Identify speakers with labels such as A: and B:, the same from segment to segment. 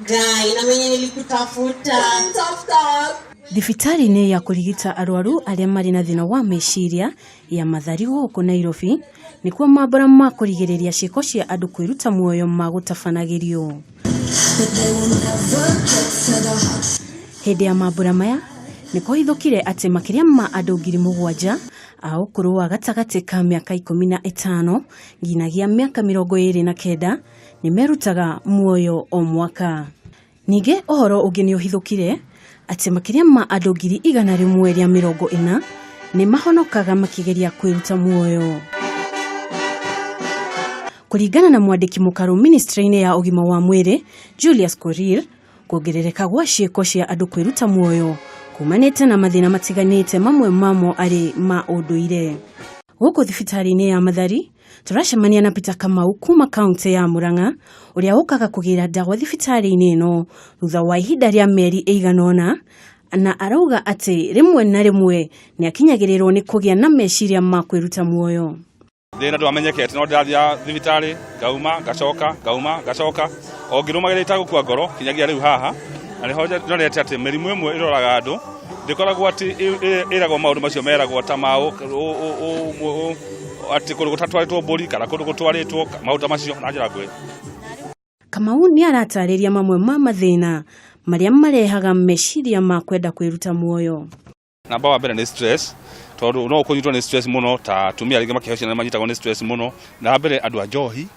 A: Ngai, na mwenye nilikutafuta.
B: Tafuta.
C: Thibitarĩ-inĩ ya kũrigita arwaru arĩa marĩ na thĩna wa meciria ya Mathari gũkũ Nairobi nĩkuo mambũra ma kũrigĩrĩria ciĩko cia andũ kwĩruta muoyo magũtabanagĩrio. Hĩndĩ ya mambũra maya nĩ kũhithũkire atĩ makĩria ma andũ 7,000 a ũkũrũ wa gatagatĩ ka mĩaka 15 nginyagia mĩaka 29 nĩ merutaga muoyo o mwaka. Ningĩ ũhoro ũngĩ nĩ ũhithũkire atĩ makĩria ma andũ 140,000 nĩ mahonokaga makĩgeria kwĩruta muoyo. Kũringana na mwandĩki mũkaru ministry-inĩ ya ũgima wa mwĩrĩ Julius Korir, kuongerereka gwa ciĩko cia andũ kwĩruta muoyo kumanĩte na mathĩna matiganĩte, mamwe mamo arĩ ma ũndũire. Gũkũ thibitarĩ-inĩ ya Mathari tũracemania na Peter Kamau kuma kaunti ya Murang'a, ũrĩa ũkaga kũgĩra ndawa thibitarĩ-inĩ ĩno thutha wa ihinda rĩa mĩeri ĩigana ũna, na arauga atĩ rĩmwe na rĩmwe nĩ akinyagĩrĩrwo nĩ kũgĩa na meciria ma kwĩruta muoyo.
D: Thĩna ndwamenyekete, no ndĩrathiaga thibitarĩ, ngauma, ngacoka, ngauma, ngacoka, o ngĩrũmagĩrĩra itagũkua ngoro kinyagia rĩu haha. Na nĩho ndonete atĩ mĩrimũ ĩmwe ĩroraga andũ ndĩkoragwo atĩ ĩragwo maũndũ macio meragwo ta ma atĩ kũndũ gũtatwarĩtwo mbũri kana kũndũ gũtwarĩtwo maũndũ ta macio na njĩra nguhĩ.
C: Kamau nĩ aratarĩria mamwe ma mathĩna marĩa marehaga meciria ma kwenda kwĩruta muoyo.
D: Namba wa mbere nĩ stress, tondũ no ũkũnyitwo nĩ stress mũno, ta atumia rĩngĩ makĩheo ciana manyitagwo nĩ stress mũno. Na mbere andũ a njohi,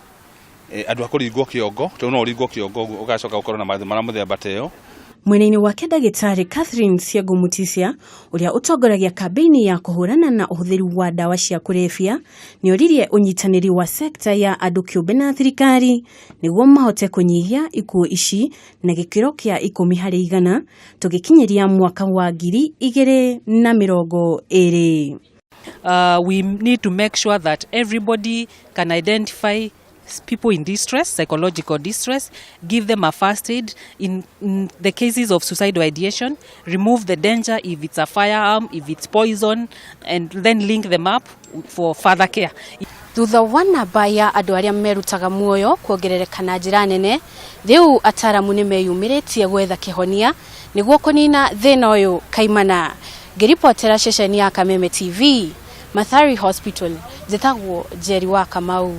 D: andũ a kũringwo kĩongo, tondũ no ũringwo kĩongo ũguo ũgacoka ũkorwo na mathĩna ma mũthemba ta ĩyo.
C: Mwena-inĩ wake, ndagĩtarĩ Catherine Siago Mutisia, ũrĩa ũtongoragia kambĩini ya kũhũrana na ũhũthĩri wa ndawa cia kũrebia, nĩ oririe ũnyitanĩri wa sekta ya andũ kĩũmbe na thirikari nĩguo mahote kũnyihia ikuũ ici na gĩkĩro kĩa 10% tũgĩkinyĩria mwaka wa 2020.
E: We need to make sure that everybody can identify people in distress, psychological distress, give them a first aid. In the cases of suicidal ideation, remove the danger if it's a firearm, if it's poison, and then link them up for further care.
C: Thutha wa namba ya andũ arĩa merutaga muoyo kuongerereka na njĩra nene, rĩu ataramu nĩ meyumĩrĩtie gwetha kĩhonia nĩguo kũnina thĩna ũyũ kaimana. Ngĩribotera ceceni ya Kameme TV, Mathari Hospital, njĩtagwo Njeri wa Kamau.